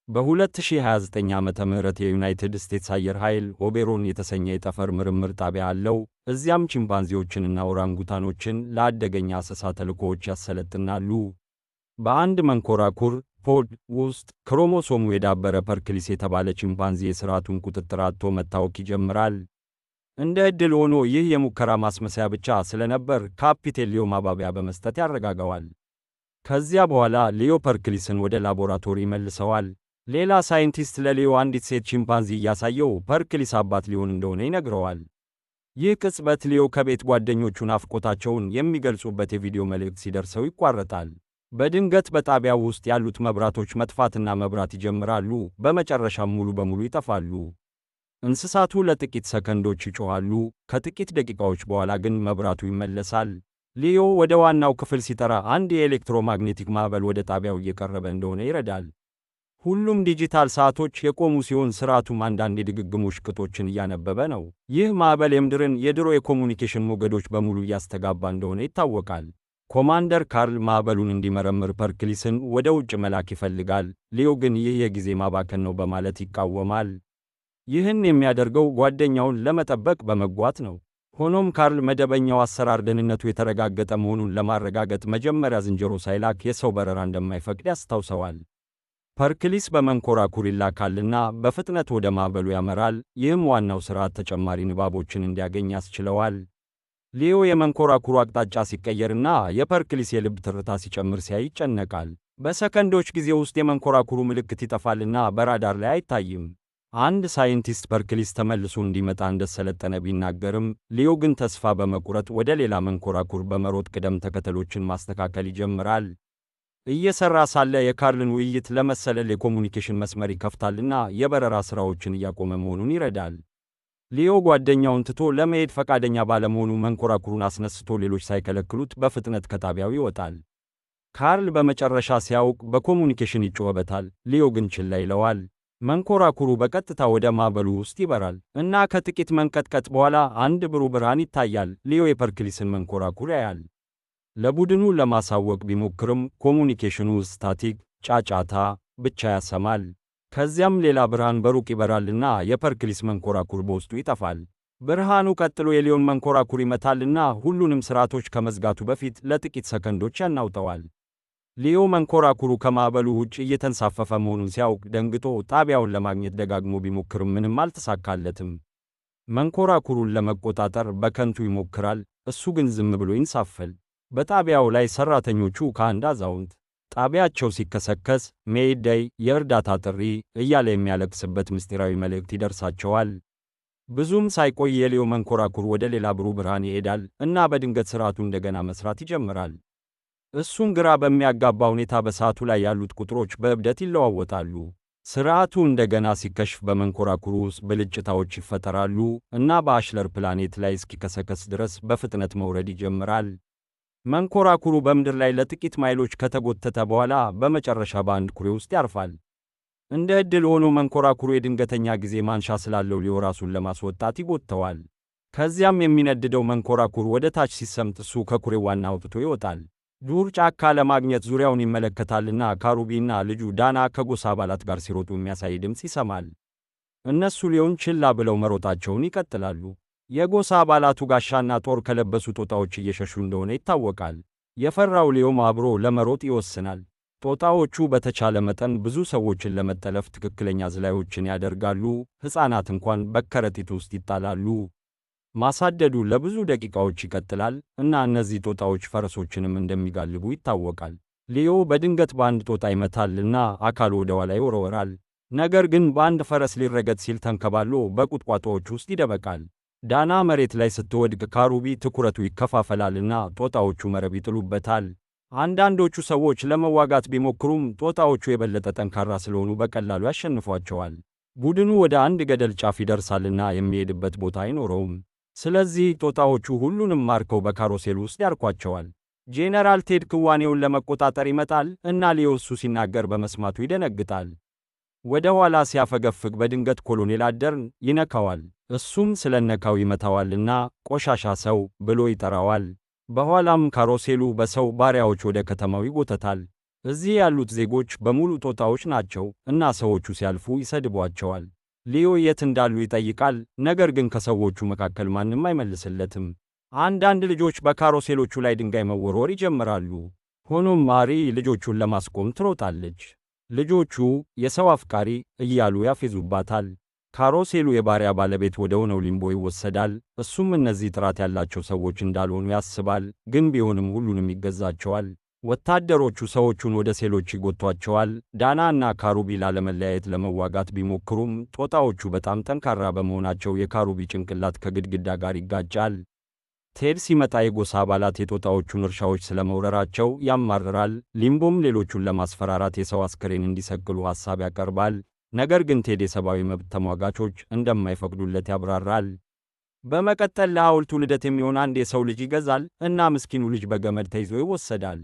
በ2029 ዓ.ም የዩናይትድ ስቴትስ አየር ኃይል ኦቤሮን የተሰኘ የጠፈር ምርምር ጣቢያ አለው። እዚያም ቺምፓንዚዎችንና ኦራንጉታኖችን ለአደገኛ አሰሳ ተልዕኮዎች ያሰለጥናሉ። በአንድ መንኮራኩር pod ውስጥ ክሮሞሶሙ የዳበረ ፐርክሊስ የተባለ ቺምፓንዚ የሥርዓቱን ቁጥጥር አጥቶ መታወክ ይጀምራል። እንደ ዕድል ሆኖ ይህ የሙከራ ማስመሰያ ብቻ ስለነበር ካፒቴን ሊዮ ማባበያ በመስጠት ያረጋጋዋል። ከዚያ በኋላ ሊዮ ፐርክሊስን ወደ ላቦራቶሪ ይመልሰዋል። ሌላ ሳይንቲስት ለሊዮ አንዲት ሴት ቺምፓንዚ እያሳየው ፐርክሊስ አባት ሊሆን እንደሆነ ይነግረዋል። ይህ ቅጽበት ሊዮ ከቤት ጓደኞቹ ናፍቆታቸውን የሚገልጹበት የቪዲዮ መልእክት ሲደርሰው ይቋረጣል። በድንገት በጣቢያው ውስጥ ያሉት መብራቶች መጥፋትና መብራት ይጀምራሉ፣ በመጨረሻም ሙሉ በሙሉ ይጠፋሉ። እንስሳቱ ለጥቂት ሰከንዶች ይጮኻሉ፣ ከጥቂት ደቂቃዎች በኋላ ግን መብራቱ ይመለሳል። ሊዮ ወደ ዋናው ክፍል ሲጠራ አንድ የኤሌክትሮማግኔቲክ ማዕበል ወደ ጣቢያው እየቀረበ እንደሆነ ይረዳል። ሁሉም ዲጂታል ሰዓቶች የቆሙ ሲሆን ስርዓቱም አንዳንድ የድግግሞሽ ቅጦችን እያነበበ ነው። ይህ ማዕበል የምድርን የድሮ የ communication ሞገዶች በሙሉ እያስተጋባ እንደሆነ ይታወቃል። ኮማንደር ካርል ማዕበሉን እንዲመረምር ፐርክሊስን ወደ ውጭ መላክ ይፈልጋል። ሊዮ ግን ይህ የጊዜ ማባከን ነው በማለት ይቃወማል። ይህን የሚያደርገው ጓደኛውን ለመጠበቅ በመጓጓት ነው። ሆኖም ካርል መደበኛው አሰራር ደህንነቱ የተረጋገጠ መሆኑን ለማረጋገጥ መጀመሪያ ዝንጀሮ ሳይላክ የሰው በረራ እንደማይፈቅድ ያስታውሰዋል። ፐርክሊስ በመንኮራኩር ይላካልና በፍጥነት ወደ ማዕበሉ ያመራል። ይህም ዋናው ሥርዓት ተጨማሪ ንባቦችን እንዲያገኝ ያስችለዋል። ሊዮ የመንኮራኩሩ አቅጣጫ ሲቀየርና የፐርክሊስ የልብ ትርታ ሲጨምር ሲያይ ይጨነቃል። በሰከንዶች ጊዜ ውስጥ የመንኮራኩሩ ምልክት ይጠፋልና በራዳር ላይ አይታይም። አንድ ሳይንቲስት ፐርክሊስ ተመልሶ እንዲመጣ እንደሰለጠነ ቢናገርም ሊዮ ግን ተስፋ በመቁረጥ ወደ ሌላ መንኮራኩር በመሮጥ ቅደም ተከተሎችን ማስተካከል ይጀምራል። እየሰራ ሳለ የካርልን ውይይት ለመሰለል የ communication መስመር ይከፍታልና የበረራ ሥራዎችን እያቆመ መሆኑን ይረዳል። ሊዮ ጓደኛውን ትቶ ለመሄድ ፈቃደኛ ባለመሆኑ መንኮራኩሩን አስነስቶ ሌሎች ሳይከለክሉት በፍጥነት ከጣቢያው ይወጣል። ካርል በመጨረሻ ሲያውቅ በ communication ይጮህበታል። ሊዮ ግን ችላ ይለዋል። መንኮራኩሩ በቀጥታ ወደ ማዕበሉ ውስጥ ይበራል እና ከጥቂት መንቀጥቀጥ በኋላ አንድ ብሩህ ብርሃን ይታያል። ሊዮ የፐርክሊስን መንኮራኩር ያያል። ለቡድኑ ለማሳወቅ ቢሞክርም communication ኑ static ጫጫታ ብቻ ያሰማል። ከዚያም ሌላ ብርሃን በሩቅ ይበራልና የፐርክሊስ መንኮራኩር በውስጡ ይጠፋል። ብርሃኑ ቀጥሎ የሊዮን መንኮራኩር ይመታልና ሁሉንም ስርዓቶች ከመዝጋቱ በፊት ለጥቂት ሰከንዶች ያናውጠዋል። ሊዮ መንኮራኩሩ ከማዕበሉ ውጭ እየተንሳፈፈ መሆኑን ሲያውቅ ደንግጦ ጣቢያውን ለማግኘት ደጋግሞ ቢሞክርም ምንም አልተሳካለትም። መንኮራኩሩን ለመቆጣጠር በከንቱ ይሞክራል፣ እሱ ግን ዝም ብሎ ይንሳፈል። በጣቢያው ላይ ሰራተኞቹ ከአንድ አዛውንት ጣቢያቸው ሲከሰከስ mayday የእርዳታ ጥሪ እያለ የሚያለቅስበት ምስጢራዊ መልእክት ይደርሳቸዋል። ብዙም ሳይቆይ የሊዮ መንኮራኩር ወደ ሌላ ብሩህ ብርሃን ይሄዳል እና በድንገት ስርዓቱ እንደገና መስራት ይጀምራል። እሱን ግራ በሚያጋባ ሁኔታ በሰዓቱ ላይ ያሉት ቁጥሮች በእብደት ይለዋወጣሉ። ስርዓቱ እንደገና ሲከሽፍ በመንኮራኩሩ ውስጥ ብልጭታዎች ይፈጠራሉ እና በአሽለር ፕላኔት ላይ እስኪከሰከስ ድረስ በፍጥነት መውረድ ይጀምራል። መንኮራኩሩ በምድር ላይ ለጥቂት ማይሎች ከተጎተተ በኋላ በመጨረሻ በአንድ ኩሬ ውስጥ ያርፋል። እንደ ዕድል ሆኖ መንኮራኩሩ የድንገተኛ ጊዜ ማንሻ ስላለው ሊዮ ራሱን ለማስወጣት ይጎትተዋል። ከዚያም የሚነድደው መንኮራኩር ወደ ታች ሲሰምጥ እሱ ከኩሬው ዋና አውጥቶ ይወጣል። ዱር ጫካ ለማግኘት ዙሪያውን ይመለከታልና ካሩቢና ልጁ ዳና ከጎሳ አባላት ጋር ሲሮጡ የሚያሳይ ድምፅ ይሰማል። እነሱ ሊዮን ችላ ብለው መሮጣቸውን ይቀጥላሉ። የጎሳ አባላቱ ጋሻና ጦር ከለበሱ ጦጣዎች እየሸሹ እንደሆነ ይታወቃል። የፈራው ሊዮም አብሮ ለመሮጥ ይወስናል። ጦጣዎቹ በተቻለ መጠን ብዙ ሰዎችን ለመጠለፍ ትክክለኛ ዝላዮችን ያደርጋሉ። ሕፃናት እንኳን በከረጢት ውስጥ ይጣላሉ። ማሳደዱ ለብዙ ደቂቃዎች ይቀጥላል እና እነዚህ ጦጣዎች ፈረሶችንም እንደሚጋልቡ ይታወቃል። ሊዮ በድንገት በአንድ ጦጣ ይመታል እና አካሉ ወደ ኋላ ይወረወራል። ነገር ግን በአንድ ፈረስ ሊረገጥ ሲል ተንከባሎ በቁጥቋጦዎች ውስጥ ይደበቃል። ዳና መሬት ላይ ስትወድቅ ካሩቢ ትኩረቱ ይከፋፈላልና ጦጣዎቹ መረብ ይጥሉበታል። አንዳንዶቹ ሰዎች ለመዋጋት ቢሞክሩም ጦጣዎቹ የበለጠ ጠንካራ ስለሆኑ በቀላሉ ያሸንፏቸዋል። ቡድኑ ወደ አንድ ገደል ጫፍ ይደርሳልና የሚሄድበት ቦታ አይኖረውም። ስለዚህ ጦጣዎቹ ሁሉንም ማርከው በ carousel ውስጥ ያርኳቸዋል። ጄነራል ቴድ ክዋኔውን ለመቆጣጠር ይመጣል እና ሊዮ እሱ ሲናገር በመስማቱ ይደነግጣል። ወደ ኋላ ሲያፈገፍግ በድንገት ኮሎኔል አደርን ይነካዋል። እሱም ስለነካው ይመታዋልና ቆሻሻ ሰው ብሎ ይጠራዋል። በኋላም carousel ኡ በሰው ባሪያዎች ወደ ከተማው ይጎተታል። እዚህ ያሉት ዜጎች በሙሉ ጦጣዎች ናቸው እና ሰዎቹ ሲያልፉ ይሰድቧቸዋል። ሊዮ የት እንዳሉ ይጠይቃል፣ ነገር ግን ከሰዎቹ መካከል ማንም አይመልስለትም። አንዳንድ ልጆች በካሮሴሎቹ ላይ ድንጋይ መወርወር ይጀምራሉ። ሆኖም አሪ ልጆቹን ለማስቆም ትሮጣለች። ልጆቹ "የሰው አፍቃሪ" እያሉ ያፌዙባታል። ካሮሴሉ የባሪያ ባለቤት ወደ ሆነው ሊምቦ ይወሰዳል። እሱም እነዚህ ጥራት ያላቸው ሰዎች እንዳልሆኑ ያስባል፣ ግን ቢሆንም ሁሉንም ይገዛቸዋል። ወታደሮቹ ሰዎቹን ወደ ሴሎች ይጎቷቸዋል። ዳና እና ካሩቢ ላለመለያየት ለመዋጋት ቢሞክሩም ጦጣዎቹ በጣም ጠንካራ በመሆናቸው የካሩቢ ጭንቅላት ከግድግዳ ጋር ይጋጫል። ቴድ ሲመጣ የጎሳ አባላት የጦጣዎቹን እርሻዎች ስለመውረራቸው ያማርራል። ሊምቦም ሌሎቹን ለማስፈራራት የሰው አስከሬን እንዲሰቅሉ ሐሳብ ያቀርባል። ነገር ግን ቴድ የሰብአዊ መብት ተሟጋቾች እንደማይፈቅዱለት ያብራራል። በመቀጠል ለሐውልቱ ልደት የሚሆን አንድ የሰው ልጅ ይገዛል እና ምስኪኑ ልጅ በገመድ ተይዞ ይወሰዳል።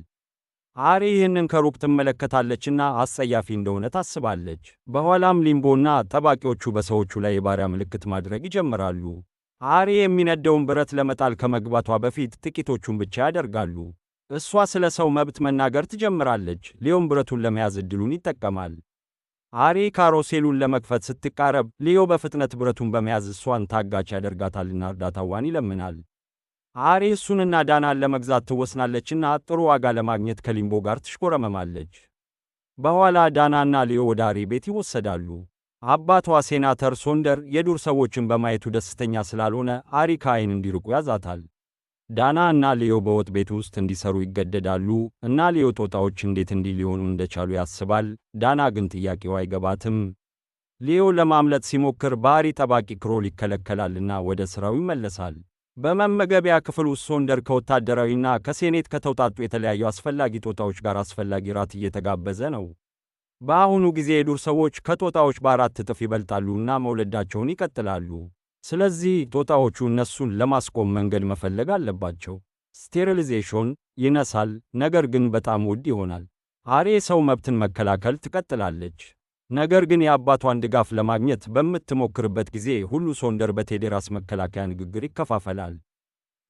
አሪ ይህንን ከሩቅ ትመለከታለችና አስጸያፊ እንደሆነ ታስባለች። በኋላም ሊምቦና ጠባቂዎቹ በሰዎቹ ላይ የባሪያ ምልክት ማድረግ ይጀምራሉ። አሪ የሚነደውን ብረት ለመጣል ከመግባቷ በፊት ጥቂቶቹን ብቻ ያደርጋሉ። እሷ ስለ ሰው መብት መናገር ትጀምራለች። ሊዮም ብረቱን ለመያዝ ዕድሉን ይጠቀማል። አሪ ካሮሴሉን ለመክፈት ስትቃረብ ሊዮ በፍጥነት ብረቱን በመያዝ እሷን ታጋች ያደርጋታልና እርዳታዋን ይለምናል። አሪ እሱንና ዳናን ለመግዛት ትወስናለችና ጥሩ ዋጋ ለማግኘት ከሊምቦ ጋር ትሽኮረመማለች። በኋላ ዳናና ሊዮ ወደ አሪ ቤት ይወሰዳሉ። አባቷ ሴናተር ሶንደር የዱር ሰዎችን በማየቱ ደስተኛ ስላልሆነ አሪ ከዓይን እንዲርቁ ያዛታል። ዳና እና ሊዮ በወጥ ቤት ውስጥ እንዲሰሩ ይገደዳሉ እና ሊዮ ጦጣዎች እንዴት እንዲህ ሊሆኑ እንደቻሉ ያስባል። ዳና ግን ጥያቄው አይገባትም። ሊዮ ለማምለጥ ሲሞክር በአሪ ጠባቂ ክሮል ይከለከላልና ወደ ሥራው ይመለሳል። በመመገቢያ ክፍል ውስጥ ሶንደር ከወታደራዊና ከሴኔት ከተውጣጡ የተለያዩ አስፈላጊ ጦጣዎች ጋር አስፈላጊ ራት እየተጋበዘ ነው። በአሁኑ ጊዜ የዱር ሰዎች ከጦጣዎች በ4 እጥፍ ይበልጣሉና መውለዳቸውን ይቀጥላሉ። ስለዚህ ጦጣዎቹ እነሱን ለማስቆም መንገድ መፈለግ አለባቸው። Sterilization ይነሳል፣ ነገር ግን በጣም ውድ ይሆናል። አሪ የሰው መብትን መከላከል ትቀጥላለች። ነገር ግን የአባቷን ድጋፍ ለማግኘት በምትሞክርበት ጊዜ ሁሉ ሶንደር በቴድ የራስ መከላከያ ንግግር ይከፋፈላል።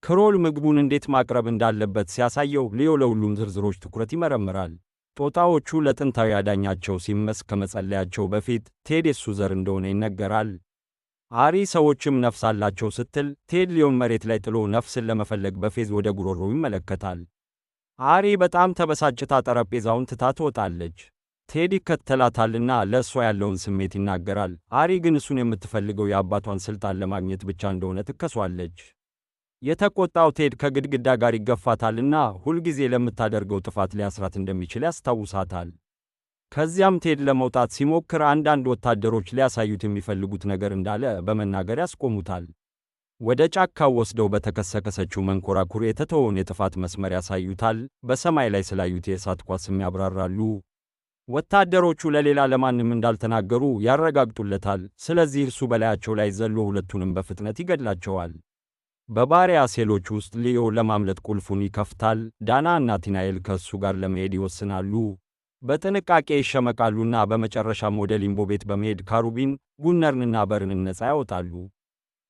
ክሮል ምግቡን እንዴት ማቅረብ እንዳለበት ሲያሳየው ሊዮ ለሁሉም ዝርዝሮች ትኩረት ይመረምራል። ጦጣዎቹ ለጥንታዊ አዳኛቸው ሲመስ ከመጸለያቸው በፊት ቴድ የሱ ዘር እንደሆነ ይነገራል። አሪ ሰዎችም ነፍስ አላቸው ስትል ቴድ ሊዮን መሬት ላይ ጥሎ ነፍስን ለመፈለግ በፌዝ ወደ ጉሮሮው ይመለከታል። አሪ በጣም ተበሳጭታ ጠረጴዛውን ትታ ትወጣለች። ቴድ ይከተላታልና ለእሷ ያለውን ስሜት ይናገራል። አሪ ግን እሱን የምትፈልገው የአባቷን ስልጣን ለማግኘት ብቻ እንደሆነ ትከሷለች። የተቆጣው ቴድ ከግድግዳ ጋር ይገፋታልና ሁልጊዜ ለምታደርገው ጥፋት ሊያስራት እንደሚችል ያስታውሳታል። ከዚያም ቴድ ለመውጣት ሲሞክር አንዳንድ ወታደሮች ሊያሳዩት የሚፈልጉት ነገር እንዳለ በመናገር ያስቆሙታል። ወደ ጫካው ወስደው በተከሰከሰችው መንኮራኩር የተተወውን የጥፋት መስመር ያሳዩታል። በሰማይ ላይ ስላዩት የእሳት ኳስም ያብራራሉ። ወታደሮቹ ለሌላ ለማንም እንዳልተናገሩ ያረጋግጡለታል። ስለዚህ እርሱ በላያቸው ላይ ዘሎ ሁለቱንም በፍጥነት ይገድላቸዋል። በባሪያ ሴሎች ውስጥ ሊዮ ለማምለጥ ቁልፉን ይከፍታል። ዳና እና ቲናኤል ከእሱ ጋር ለመሄድ ይወስናሉ። በጥንቃቄ ይሸመቃሉና በመጨረሻም ወደ ሊምቦ ቤት በመሄድ ካሩቢን፣ ጉነርንና በርንን ነፃ ያወጣሉ።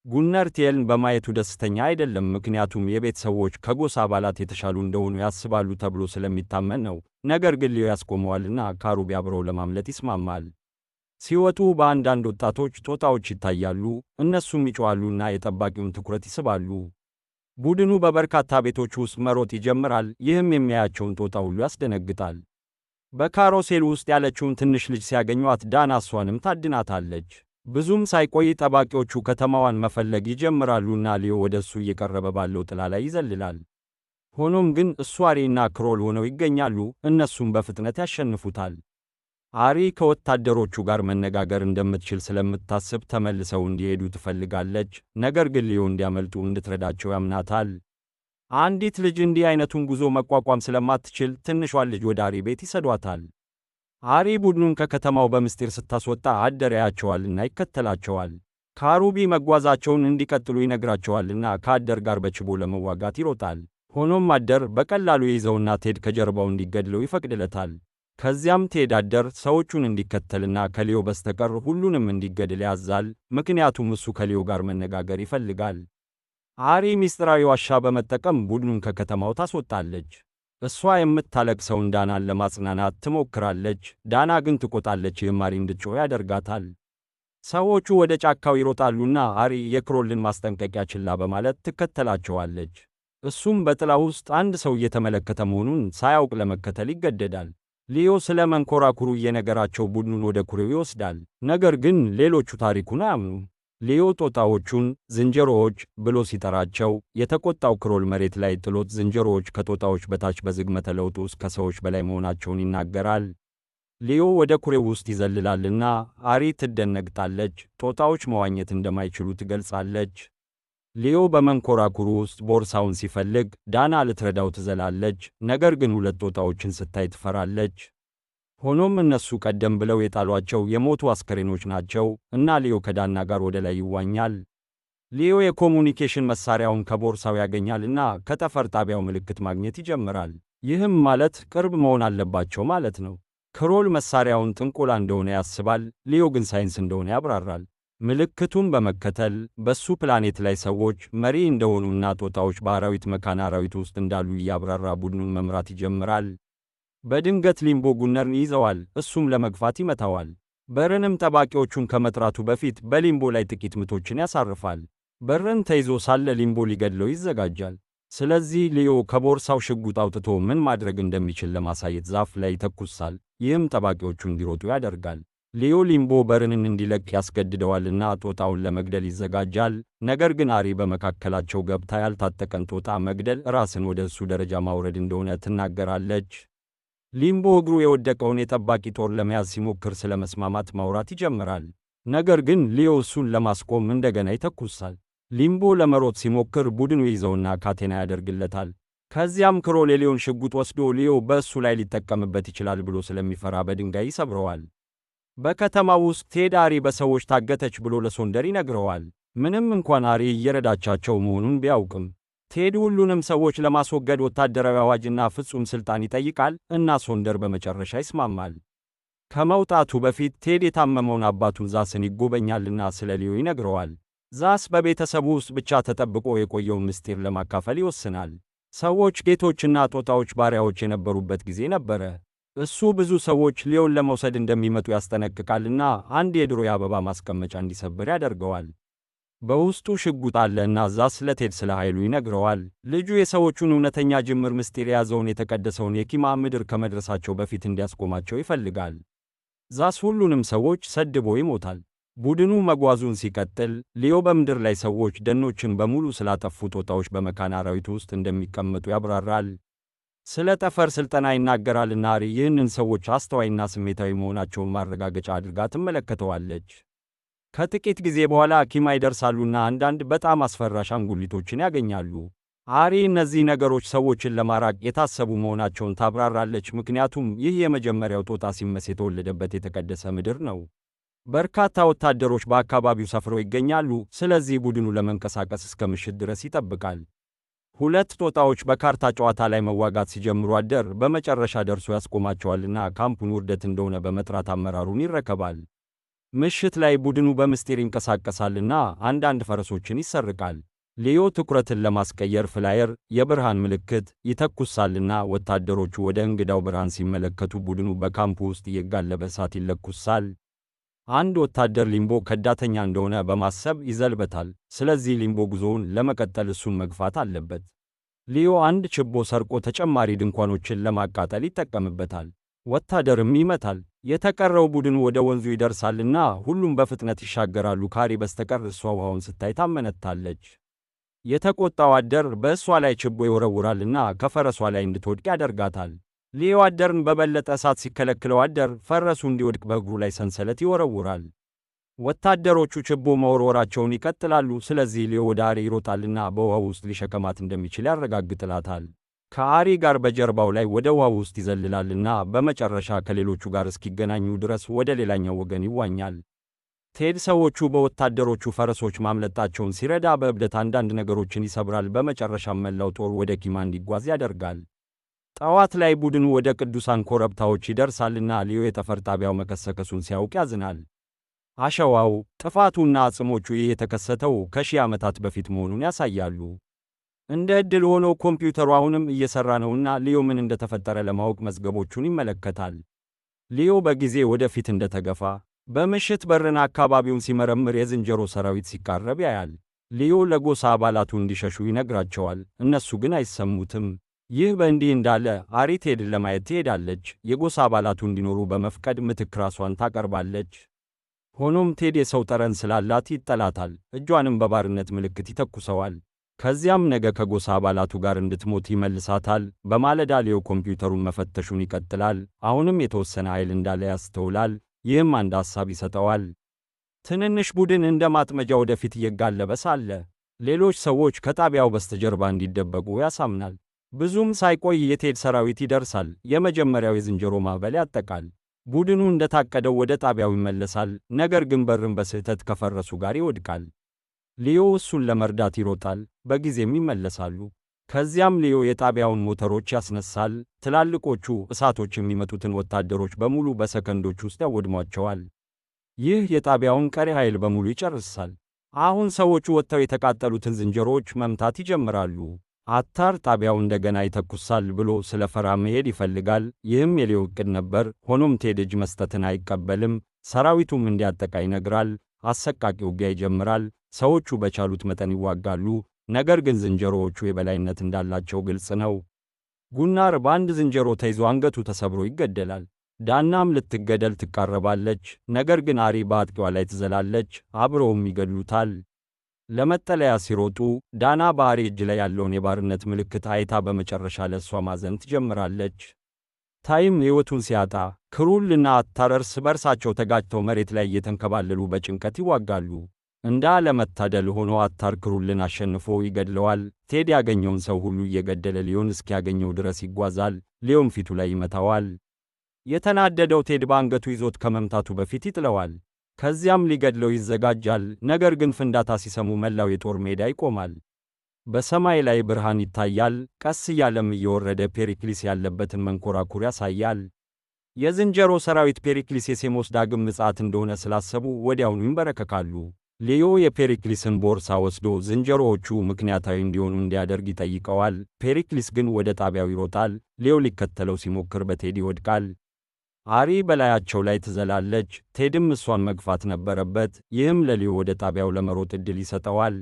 ጉነር ቲኤልን በማየቱ ደስተኛ አይደለም፣ ምክንያቱም የቤት ሰዎች ከጎሳ አባላት የተሻሉ እንደሆኑ ያስባሉ ተብሎ ስለሚታመን ነው። ነገር ግን ሊዮ ያስቆመዋልና ካሩቢ አብረው ለማምለጥ ይስማማል። ሲወጡ በአንዳንድ ወጣቶች ጦጣዎች ይታያሉ። እነሱም ይጮኻሉና የጠባቂውን ትኩረት ይስባሉ። ቡድኑ በበርካታ ቤቶች ውስጥ መሮጥ ይጀምራል። ይህም የሚያያቸውን ጦጣ ሁሉ ያስደነግጣል። በካሮሴል ውስጥ ያለችውን ትንሽ ልጅ ሲያገኟት ዳና እሷንም ታድናታለች። ብዙም ሳይቆይ ጠባቂዎቹ ከተማዋን መፈለግ ይጀምራሉና ሊዮ ወደ እሱ እየቀረበ ባለው ጥላ ላይ ይዘልላል። ሆኖም ግን እሱ አሪና ክሮል ሆነው ይገኛሉ። እነሱም በፍጥነት ያሸንፉታል። አሪ ከወታደሮቹ ጋር መነጋገር እንደምትችል ስለምታስብ ተመልሰው እንዲሄዱ ትፈልጋለች። ነገር ግን ሊዮ እንዲያመልጡ እንድትረዳቸው ያምናታል። አንዲት ልጅ እንዲህ አይነቱን ጉዞ መቋቋም ስለማትችል ትንሿን ልጅ ወደ አሪ ቤት ይሰዷታል። አሪ ቡድኑን ከከተማው በምስጢር ስታስወጣ አደር ያያቸዋልና ይከተላቸዋል። ካሩቢ መጓዛቸውን እንዲቀጥሉ ይነግራቸዋልና ከአደር ጋር በችቦ ለመዋጋት ይሮጣል። ሆኖም አደር በቀላሉ ይይዘውና ቴድ ከጀርባው እንዲገድለው ይፈቅድለታል። ከዚያም ቴድ አደር ሰዎቹን እንዲከተልና ከሊዮ በስተቀር ሁሉንም እንዲገድል ያዛል። ምክንያቱም እሱ ከሊዮ ጋር መነጋገር ይፈልጋል። አሪ ምስጢራዊ ዋሻ በመጠቀም ቡድኑን ከከተማው ታስወጣለች። እሷ የምታለቅሰውን ዳናን ለማጽናናት ትሞክራለች። ዳና ግን ትቆጣለች። ይህም አሪ እንድትጮህ ያደርጋታል። ሰዎቹ ወደ ጫካው ይሮጣሉና አሪ የክሮልን ማስጠንቀቂያ ችላ በማለት ትከተላቸዋለች። እሱም በጥላ ውስጥ አንድ ሰው እየተመለከተ መሆኑን ሳያውቅ ለመከተል ይገደዳል። ሊዮ ስለ መንኮራኩሩ እየነገራቸው ቡድኑን ወደ ኩሬው ይወስዳል። ነገር ግን ሌሎቹ ታሪኩን አያምኑም። ሊዮ ጦጣዎቹን ዝንጀሮዎች ብሎ ሲጠራቸው የተቆጣው ክሮል መሬት ላይ ጥሎት ዝንጀሮዎች ከጦጣዎች በታች በዝግመተ ለውጥ ውስጥ ከሰዎች በላይ መሆናቸውን ይናገራል። ሊዮ ወደ ኩሬው ውስጥ ይዘልላልና አሪ ትደነግጣለች። ጦጣዎች መዋኘት እንደማይችሉ ትገልጻለች። ሊዮ በመንኮራኩሩ ውስጥ ቦርሳውን ሲፈልግ ዳና ልትረዳው ትዘላለች። ነገር ግን ሁለት ጦጣዎችን ስታይ ትፈራለች። ሆኖም እነሱ ቀደም ብለው የጣሏቸው የሞቱ አስከሬኖች ናቸው እና ሊዮ ከዳና ጋር ወደ ላይ ይዋኛል። ሊዮ የ communication መሳሪያውን ከቦርሳው ያገኛልና ከጠፈር ጣቢያው ምልክት ማግኘት ይጀምራል። ይህም ማለት ቅርብ መሆን አለባቸው ማለት ነው። ክሮል መሳሪያውን ጥንቆላ እንደሆነ ያስባል። ሊዮ ግን ሳይንስ እንደሆነ ያብራራል። ምልክቱን በመከተል በሱ ፕላኔት ላይ ሰዎች መሪ እንደሆኑና ጦጣዎች በአራዊት መካነ አራዊት ውስጥ እንዳሉ እያብራራ ቡድኑን መምራት ይጀምራል። በድንገት ሊምቦ ጉነርን ይይዘዋል፣ እሱም ለመግፋት ይመታዋል። በርንም ጠባቂዎቹን ከመጥራቱ በፊት በሊምቦ ላይ ጥቂት ምቶችን ያሳርፋል። በርን ተይዞ ሳለ ሊምቦ ሊገድለው ይዘጋጃል። ስለዚህ ሊዮ ከቦርሳው ሽጉጥ አውጥቶ ምን ማድረግ እንደሚችል ለማሳየት ዛፍ ላይ ይተኩሳል። ይህም ጠባቂዎቹ እንዲሮጡ ያደርጋል። ሊዮ ሊምቦ በርንን እንዲለቅ ያስገድደዋልና ጦጣውን ለመግደል ይዘጋጃል። ነገር ግን አሪ በመካከላቸው ገብታ ያልታጠቀን ጦጣ መግደል ራስን ወደ እሱ ደረጃ ማውረድ እንደሆነ ትናገራለች። ሊምቦ እግሩ የወደቀውን የጠባቂ ጦር ለመያዝ ሲሞክር ስለ መስማማት ማውራት ይጀምራል። ነገር ግን ሊዮ እሱን ለማስቆም እንደገና ይተኩሳል። ሊምቦ ለመሮጥ ሲሞክር ቡድኑ ይዘውና ካቴና ያደርግለታል። ከዚያም ክሮል የሊዮን ሽጉጥ ወስዶ ሊዮ በእሱ ላይ ሊጠቀምበት ይችላል ብሎ ስለሚፈራ በድንጋይ ይሰብረዋል። በከተማው ውስጥ ቴድ አሪ በሰዎች ታገተች ብሎ ለሶንደር ይነግረዋል። ምንም እንኳን አሪ እየረዳቻቸው መሆኑን ቢያውቅም ቴድ ሁሉንም ሰዎች ለማስወገድ ወታደራዊ አዋጅና ፍጹም ስልጣን ይጠይቃል እና ሶንደር በመጨረሻ ይስማማል። ከመውጣቱ በፊት ቴድ የታመመውን አባቱን ዛስን ይጎበኛልና ስለ ሊዮ ይነግረዋል። ዛስ በቤተሰቡ ውስጥ ብቻ ተጠብቆ የቆየውን ምስጢር ለማካፈል ይወስናል። ሰዎች ጌቶችና ጦጣዎች ባሪያዎች የነበሩበት ጊዜ ነበረ። እሱ ብዙ ሰዎች ሊዮን ለመውሰድ እንደሚመጡ ያስጠነቅቃልና አንድ የድሮ የአበባ ማስቀመጫ እንዲሰብር ያደርገዋል። በውስጡ ሽጉጥ አለ እና ዛስ ለቴድ ስለ ኃይሉ ይነግረዋል። ልጁ የሰዎቹን እውነተኛ ጅምር ምስጢር የያዘውን የተቀደሰውን የኪማ ምድር ከመድረሳቸው በፊት እንዲያስቆማቸው ይፈልጋል። ዛስ ሁሉንም ሰዎች ሰድቦ ይሞታል። ቡድኑ መጓዙን ሲቀጥል ሊዮ በምድር ላይ ሰዎች ደኖችን በሙሉ ስላጠፉ ጦጣዎች በመካነ አራዊቱ ውስጥ እንደሚቀመጡ ያብራራል። ስለ ጠፈር ስልጠና ይናገራልና አሪ ይህንን ሰዎች አስተዋይና ስሜታዊ መሆናቸውን ማረጋገጫ አድርጋ ትመለከተዋለች። ከጥቂት ጊዜ በኋላ ኪማ ይደርሳሉና አንዳንድ በጣም አስፈሪ አሻንጉሊቶችን ያገኛሉ። አሪ እነዚህ ነገሮች ሰዎችን ለማራቅ የታሰቡ መሆናቸውን ታብራራለች፣ ምክንያቱም ይህ የመጀመሪያው ጦጣ ሲመስ የተወለደበት የተቀደሰ ምድር ነው። በርካታ ወታደሮች በአካባቢው ሰፍረው ይገኛሉ፣ ስለዚህ ቡድኑ ለመንቀሳቀስ እስከ ምሽት ድረስ ይጠብቃል። ሁለት ጦጣዎች በካርታ ጨዋታ ላይ መዋጋት ሲጀምሩ አደር በመጨረሻ ደርሶ ያስቆማቸዋልና ካምፑን ውርደት እንደሆነ በመጥራት አመራሩን ይረከባል። ምሽት ላይ ቡድኑ በምስጢር ይንቀሳቀሳልና አንዳንድ ፈረሶችን ይሰርቃል። ሊዮ ትኩረትን ለማስቀየር flare የብርሃን ምልክት ይተኩሳልና ወታደሮቹ ወደ እንግዳው ብርሃን ሲመለከቱ ቡድኑ በካምፑ ውስጥ እየጋለበ እሳት ይለኩሳል። አንድ ወታደር ሊምቦ ከዳተኛ እንደሆነ በማሰብ ይዘልበታል። ስለዚህ ሊምቦ ጉዞውን ለመቀጠል እሱን መግፋት አለበት። ሊዮ አንድ ችቦ ሰርቆ ተጨማሪ ድንኳኖችን ለማቃጠል ይጠቀምበታል። ወታደርም ይመታል። የተቀረው ቡድን ወደ ወንዙ ይደርሳልና ሁሉም በፍጥነት ይሻገራሉ ካሪ በስተቀር። እሷ ውሃውን ስታይ ታመነታለች። የተቆጣው አደር በእሷ ላይ ችቦ ይወረውራልና ከፈረሷ ላይ እንድትወድቅ ያደርጋታል። ሊዮ አደርን በበለጠ እሳት ሲከለክለው አደር ፈረሱ እንዲወድቅ በእግሩ ላይ ሰንሰለት ይወረውራል። ወታደሮቹ ችቦ መወርወራቸውን ይቀጥላሉ። ስለዚህ ሊዮ ወደ አሪ ይሮጣልና በውሃው ውስጥ ሊሸከማት እንደሚችል ያረጋግጥላታል። ከአሪ ጋር በጀርባው ላይ ወደ ውሃው ውስጥ ይዘልላልና በመጨረሻ ከሌሎቹ ጋር እስኪገናኙ ድረስ ወደ ሌላኛው ወገን ይዋኛል። ቴድ ሰዎቹ በወታደሮቹ ፈረሶች ማምለጣቸውን ሲረዳ በእብደት አንዳንድ ነገሮችን ይሰብራል። በመጨረሻም መላው ጦር ወደ ኪማ እንዲጓዝ ያደርጋል። ጠዋት ላይ ቡድኑ ወደ ቅዱሳን ኮረብታዎች ይደርሳልና ሊዮ የጠፈር ጣቢያው መከሰከሱን ሲያውቅ ያዝናል። አሸዋው፣ ጥፋቱና አጽሞቹ ይህ የተከሰተው ከሺህ ዓመታት በፊት መሆኑን ያሳያሉ። እንደ ዕድል ሆኖ ኮምፒውተሩ አሁንም እየሠራ ነውና ሊዮ ምን እንደተፈጠረ ለማወቅ መዝገቦቹን ይመለከታል። ሊዮ በጊዜ ወደፊት እንደተገፋ በምሽት በርን አካባቢውን ሲመረምር የዝንጀሮ ሰራዊት ሲቃረብ ያያል። ሊዮ ለጎሳ አባላቱ እንዲሸሹ ይነግራቸዋል። እነሱ ግን አይሰሙትም። ይህ በእንዲህ እንዳለ አሪ ቴድን ለማየት ትሄዳለች። የጎሳ አባላቱ እንዲኖሩ በመፍቀድ ምትክ ራሷን ታቀርባለች። ሆኖም ቴድ የሰው ጠረን ስላላት ይጠላታል። እጇንም በባርነት ምልክት ይተኩሰዋል። ከዚያም ነገ ከጎሳ አባላቱ ጋር እንድትሞት ይመልሳታል። በማለዳ ሊዮ ኮምፒውተሩን መፈተሹን ይቀጥላል። አሁንም የተወሰነ ኃይል እንዳለ ያስተውላል። ይህም አንድ ሐሳብ ይሰጠዋል። ትንንሽ ቡድን እንደ ማጥመጃ ወደፊት እየጋለበ ሳለ ሌሎች ሰዎች ከጣቢያው በስተጀርባ እንዲደበቁ ያሳምናል። ብዙም ሳይቆይ የቴድ ሰራዊት ይደርሳል። የመጀመሪያው የዝንጀሮ ማዕበል ያጠቃል። ቡድኑ እንደታቀደው ወደ ጣቢያው ይመለሳል። ነገር ግን በርን በስህተት ከፈረሱ ጋር ይወድቃል። ሊዮ እሱን ለመርዳት ይሮጣል። በጊዜም ይመለሳሉ። ከዚያም ሊዮ የጣቢያውን ሞተሮች ያስነሳል። ትላልቆቹ እሳቶች የሚመጡትን ወታደሮች በሙሉ በሰከንዶች ውስጥ ያወድሟቸዋል። ይህ የጣቢያውን ቀሪ ኃይል በሙሉ ይጨርሳል። አሁን ሰዎቹ ወጥተው የተቃጠሉትን ዝንጀሮዎች መምታት ይጀምራሉ። አታር ጣቢያው እንደገና ይተኩሳል ብሎ ስለፈራ መሄድ ይፈልጋል። ይህም የሊዮ ዕቅድ ነበር። ሆኖም ቴድ እጅ መስጠትን አይቀበልም። ሰራዊቱም እንዲያጠቃ ይነግራል። አሰቃቂ ውጊያ ይጀምራል። ሰዎቹ በቻሉት መጠን ይዋጋሉ። ነገር ግን ዝንጀሮዎቹ የበላይነት እንዳላቸው ግልጽ ነው። ጉናር በአንድ ዝንጀሮ ተይዞ አንገቱ ተሰብሮ ይገደላል። ዳናም ልትገደል ትቃረባለች። ነገር ግን አሪ በአጥቂዋ ላይ ትዘላለች። አብረውም ይገድሉታል። ለመጠለያ ሲሮጡ ዳና በአሪ እጅ ላይ ያለውን የባርነት ምልክት አይታ በመጨረሻ ለእሷ ማዘን ትጀምራለች። ታይም ሕይወቱን ሲያጣ ክሩልና አታር እርስ በርሳቸው ተጋጭተው መሬት ላይ እየተንከባለሉ በጭንቀት ይዋጋሉ። እንደ አለመታደል ሆኖ አታር ክሩልን አሸንፎ ይገድለዋል። ቴድ ያገኘውን ሰው ሁሉ እየገደለ ሊዮን እስኪያገኘው ድረስ ይጓዛል። ሊዮን ፊቱ ላይ ይመታዋል። የተናደደው ቴድ በአንገቱ ይዞት ከመምታቱ በፊት ይጥለዋል። ከዚያም ሊገድለው ይዘጋጃል። ነገር ግን ፍንዳታ ሲሰሙ መላው የጦር ሜዳ ይቆማል። በሰማይ ላይ ብርሃን ይታያል። ቀስ እያለም እየወረደ ፔሪክሊስ ያለበትን መንኮራኩር ያሳያል። የዝንጀሮ ሰራዊት ፔሪክሊስ የሴሞስ ዳግም ምጽአት እንደሆነ ስላሰቡ ወዲያውኑ ይንበረከካሉ። ሊዮ የፔሪክሊስን ቦርሳ ወስዶ ዝንጀሮዎቹ ምክንያታዊ እንዲሆኑ እንዲያደርግ ይጠይቀዋል። ፔሪክሊስ ግን ወደ ጣቢያው ይሮጣል። ሊዮ ሊከተለው ሲሞክር በቴድ ይወድቃል። አሪ በላያቸው ላይ ትዘላለች። ቴድም እሷን መግፋት ነበረበት። ይህም ለሊዮ ወደ ጣቢያው ለመሮጥ ዕድል ይሰጠዋል።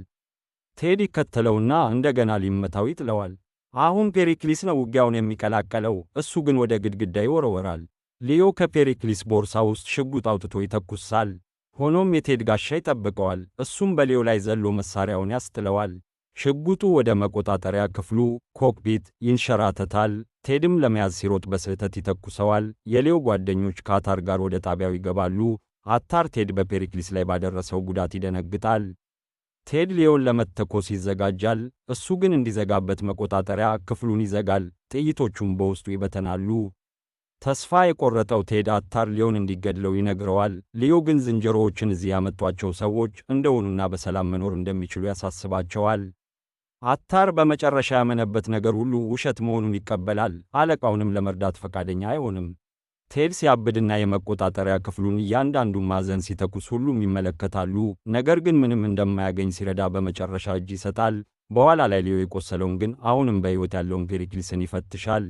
ቴድ ይከተለውና እንደገና ሊመታው ይጥለዋል። አሁን ፔሪክሊስ ነው ውጊያውን የሚቀላቀለው። እሱ ግን ወደ ግድግዳ ይወረወራል። ሊዮ ከፔሪክሊስ ቦርሳ ውስጥ ሽጉጥ አውጥቶ ይተኩሳል። ሆኖም የቴድ ጋሻ ይጠብቀዋል። እሱም በሊዮ ላይ ዘሎ መሳሪያውን ያስጥለዋል። ሽጉጡ ወደ መቆጣጠሪያ ክፍሉ cockpit ይንሸራተታል። ቴድም ለመያዝ ሲሮጥ በስህተት ይተኩሰዋል። የሊዮ ጓደኞች ከአታር ጋር ወደ ጣቢያው ይገባሉ። አታር ቴድ በፔሪክሊስ ላይ ባደረሰው ጉዳት ይደነግጣል። ቴድ ሊዮን ለመተኮስ ይዘጋጃል። እሱ ግን እንዲዘጋበት መቆጣጠሪያ ክፍሉን ይዘጋል። ጥይቶቹም በውስጡ ይበተናሉ። ተስፋ የቆረጠው ቴድ አታር ሊዮን እንዲገድለው ይነግረዋል። ሊዮ ግን ዝንጀሮዎችን እዚህ ያመጧቸው ሰዎች እንደሆኑና በሰላም መኖር እንደሚችሉ ያሳስባቸዋል። አታር በመጨረሻ ያመነበት ነገር ሁሉ ውሸት መሆኑን ይቀበላል። አለቃውንም ለመርዳት ፈቃደኛ አይሆንም። ቴድ ሲያብድና የመቆጣጠሪያ ክፍሉን እያንዳንዱን ማዕዘን ሲተኩስ ሁሉም ይመለከታሉ። ነገር ግን ምንም እንደማያገኝ ሲረዳ በመጨረሻ እጅ ይሰጣል። በኋላ ላይ ሊዮ የቆሰለውን ግን አሁንም በሕይወት ያለውን ፔሪክሊስን ይፈትሻል።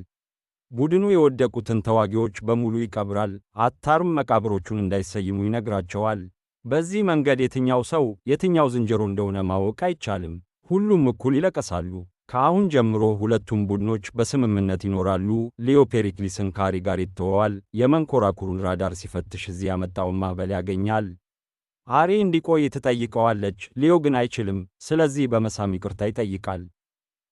ቡድኑ የወደቁትን ተዋጊዎች በሙሉ ይቀብራል። አታርም መቃብሮቹን እንዳይሰይሙ ይነግራቸዋል። በዚህ መንገድ የትኛው ሰው የትኛው ዝንጀሮ እንደሆነ ማወቅ አይቻልም። ሁሉም እኩል ይለቀሳሉ። ከአሁን ጀምሮ ሁለቱም ቡድኖች በስምምነት ይኖራሉ። ሊዮ ፔሪክሊስን ከአሪ ጋር ይተወዋል። የመንኮራኩሩን ራዳር ሲፈትሽ እዚህ ያመጣውን ማዕበል ያገኛል። አሪ እንዲቆይ ትጠይቀዋለች። ሊዮ ግን አይችልም። ስለዚህ በመሳም ይቅርታ ይጠይቃል።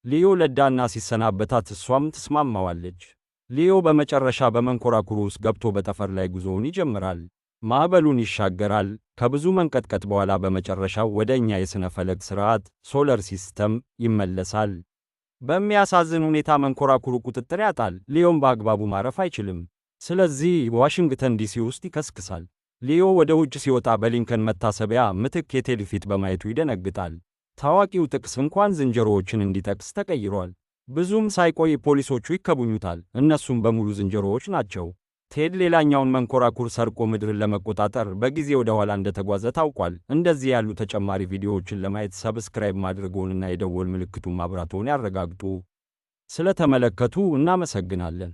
ሊዮ ለዳና ሲሰናበታት እሷም ትስማማዋለች። ሊዮ በመጨረሻ በመንኮራኩሩ ውስጥ ገብቶ በጠፈር ላይ ጉዞውን ይጀምራል። ማዕበሉን ይሻገራል። ከብዙ መንቀጥቀጥ በኋላ በመጨረሻው ወደ እኛ የሥነ ፈለክ ሥርዓት solar system ይመለሳል። በሚያሳዝን ሁኔታ መንኮራኩሩ ቁጥጥር ያጣል። ሊዮም በአግባቡ ማረፍ አይችልም። ስለዚህ ዋሽንግተን ዲሲ ውስጥ ይከስክሳል። ሊዮ ወደ ውጭ ሲወጣ በሊንከን መታሰቢያ ምትክ የቴድ ፊት በማየቱ ይደነግጣል። ታዋቂው ጥቅስ እንኳን ዝንጀሮዎችን እንዲጠቅስ ተቀይሯል። ብዙም ሳይቆይ ፖሊሶቹ ይከቡኙታል። እነሱም በሙሉ ዝንጀሮዎች ናቸው። ቴድ ሌላኛውን መንኮራኩር ሰርቆ ምድርን ለመቆጣጠር በጊዜ ወደ ኋላ እንደተጓዘ ታውቋል። እንደዚህ ያሉ ተጨማሪ ቪዲዮዎችን ለማየት subscribe ማድረግዎንና የደወል ምልክቱን ማብራትዎን ያረጋግጡ። ስለተመለከቱ እናመሰግናለን።